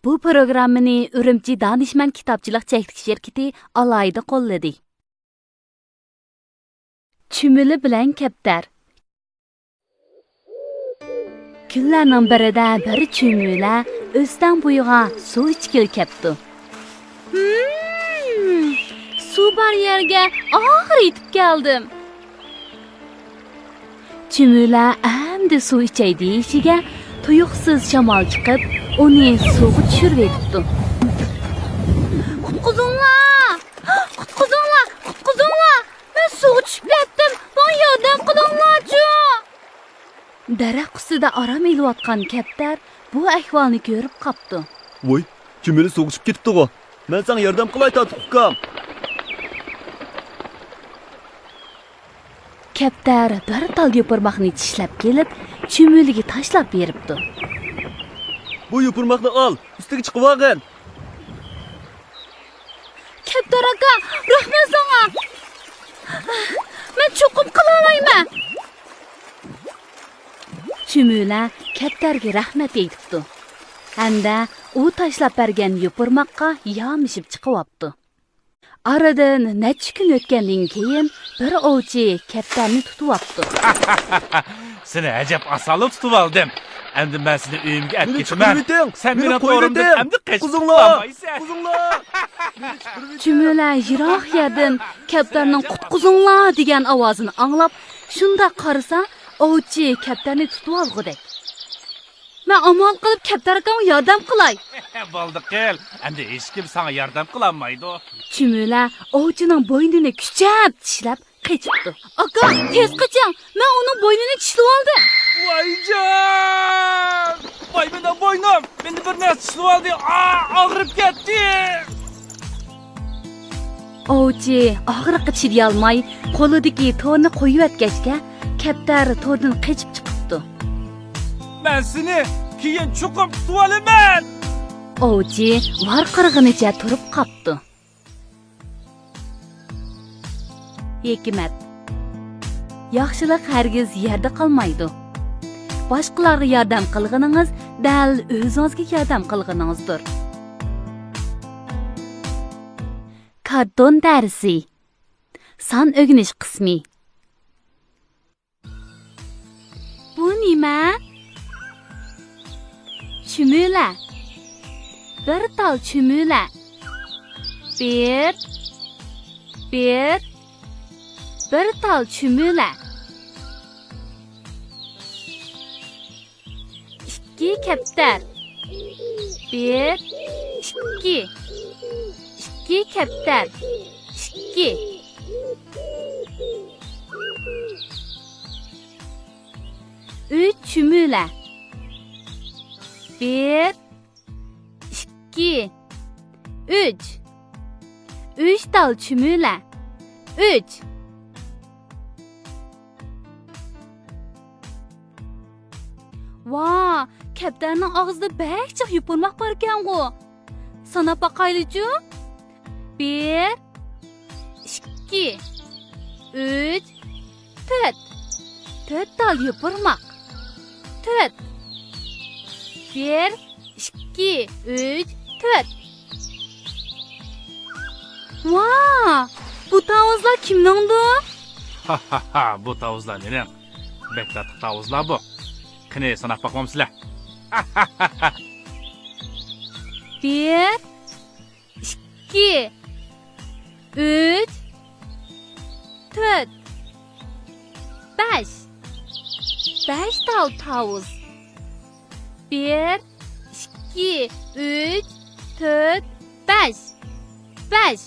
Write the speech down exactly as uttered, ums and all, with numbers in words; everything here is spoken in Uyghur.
بۇ پروگراممىنى ئۈرۈمچى دانىشمەن كىتابچىلىق چەكلىك شىركىتى ئالاھىدە قوللىدى. چۈمۈلە بىلەن كەپتەر. كۈنلەرنىڭ بىرىدە بىر چۈمۈلە ئۆستەڭ بويىغا سۇ ئىچكىلى كەپتۇ. ھىم، سۇ بار يەرگە ئاخىرى يېتىپ كەلدىم. چۈمۈلە ئەمدى سۇ ئىچەي دېيىشىگە، تۇيۇقسىز شامال چىقىپ، ئۇنى سۇغا چۈشۈرۈۋېتىپتۇ. قۇتقۇزۇڭلار! قۇتقۇزۇڭلار! قۇتقۇزۇڭلار! مەن سۇغا چۈشۈپ كەتتىم! ماڭا ياردەم قىلىڭلارچۇ! دەرەخ ئۈستىدە ئارام ئېلىۋاتقان كەپتەر بۇ ئەھۋالنى كۆرۈپ قاپتۇ. ۋوي، چۈمۈلە سۇغا چۈشۈپ كېتىپتىغۇ! مەن ساڭا ياردەم قىلاي، تاتلىق ئۇكام! كەپتەر بىر تال يوپۇرماقنى چىشلەپ كېلىپ، چۈمۈلىگە تاشلاپ بېرىپتۇ. بۇ يوپۇرماقنى ئال، ئۈستىگە چىقىۋالغىن. كەپتەر ئاكا، رەھمەت ساڭا. مەن چوقۇم قىلالايمەن. چۈمۈلە كەپتەرگە رەھمەت ئېيتىپتۇ. ھەمدە ئۇ تاشلاپ بەرگەن يوپۇرماققا يامىشىپ چىقىۋاپتۇ. ئارىدىن نەچچە كۈن ئۆتكەندىن كېيىن، بىر ئوۋچى كەپتەرنى تۇتۇۋاپتۇ. سېنى ئەجەب ئاسانلا تۇتۇۋالدىم. ئەمدى مەن سېنى ئۆيۈمگە ئەپ مېنى كېتىمەن. چىقىرىۋېتىڭ! سەن مېنى مېنى توغرىدىن قويۇۋېتىڭ! ئەمدى قېچىپ قۇتقۇزۇڭلار! قۇتۇلالمايسەن. قۇتقۇزۇڭلار! مېنى چىقىرىۋېتىڭ! چۈمۈلە يىراق يەردىن كەپتەرنىڭ «قۇتقۇزۇڭلار» دېگەن ئاۋازىنى ئاڭلاپ، شۇنداق قارىسا، ئوۋچى كەپتەرنى تۇتۇۋالغۇدەك. مەن ئامال قىلىپ كەپتەر ئاكاڭغا ياردەم قىلاي. بولدى قىل، ئەمدى ھېچكىم ساڭا ياردەم قىلالمايدۇ. چۈمۈلە ئوۋچىنىڭ بوينىنى كۈچەپ چىشلەپ قېچىپتۇ. ئاكا، تېز قېچىڭ، مەن ئۇنىڭ بوينىنى چىشلىۋالدىم. ۋايجان! ۋاي مېنىڭ بوينۇم! مېنى بىر نەرسە چىشلىۋالدى. ئا، ئاغرىپ كەتتى! ئوۋچى ئاغرىققا چىدىيالماي، قولىدىكى تورنى قويۇۋەتكەچكە، كەپتەر توردىن قېچىپ چىقىپتۇ. مەن سېنى كېيىن چوقۇم تۇتۇۋالىمەن! ئوۋچى ۋارقىرىغىنىچە تۇرۇپ قاپتۇ. ھېكمەت. ياخشىلىق ھەرگىز يەردە قالمايدۇ. باشقىلارغا ياردەم قىلغىنىڭىز دەل ئۆزىڭىزگە ياردەم قىلغىنىڭىزدۇر. كارتون دەرسى. سان ئۆگىنىش قىسمى. بۇ نېمە؟ چۈمۈلە. بىر تال چۈمۈلە. بىر، بىر، بىر تال چۈمۈلە. ئىككى كەپتەر. بىر، ئىككى. ئىككى كەپتەر. ئىككى. ئۈچ چۈمۈلە. بىر، ئىككى، ئۈچ. ئۈچ تال چۈمۈلە. ئۈچ. ۋا، كەپتەرنىڭ ئاغزىدا بەك جىق يوپۇرماق باركەنغۇ. ساناپ باقايلىچۇ. بىر، ئىككى، ئۈچ، تۆت. تۆت تال يوپۇرماق. تۆت. بىر، ئىككى، ئۈچ، تۆت. ۋا، بۇ تاۋۇزلار كىمنىڭدۇ؟ ھا، ھا، ھا، بۇ تاۋۇزلار مېنىڭ. بەك تاتلىق تاۋۇزلار بۇ. قېنى، ساناپ باقمامسىلەر؟ بىر، ئىككى، ئۈچ، تۆت، بەش. بەش تال تاۋۇز. بىر، ئىككى، ئۈچ، تۆت، بەش. بەش.